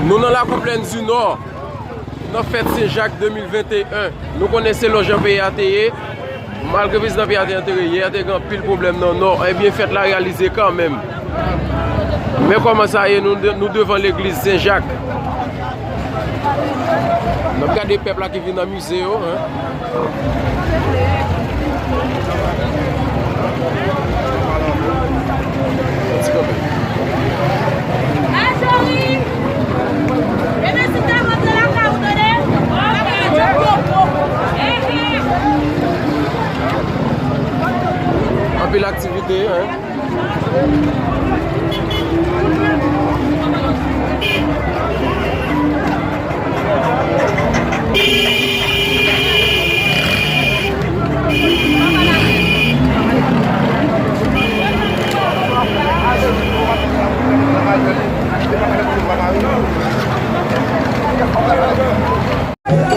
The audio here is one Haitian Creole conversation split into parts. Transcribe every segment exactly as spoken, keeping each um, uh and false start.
Nou nan Lakou Plèn di Nò, nan fèt Sen Jak de mil venteyen. Nou konnen selon jan peyi a te ye, malgre prezidan peyi a te antere yè, te gen anpil pwoblèm nan Nò, ebyen fèt la reyalize kanmenm. Men kòman sa ye, nou, nou devan legliz Sen Jak. N ap gade pèp la ki vin nan mize yo, hein. Anpil aktivite, hein.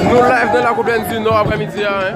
Nou live nan Lakou Plèn di Nò aprèmidi a, hein.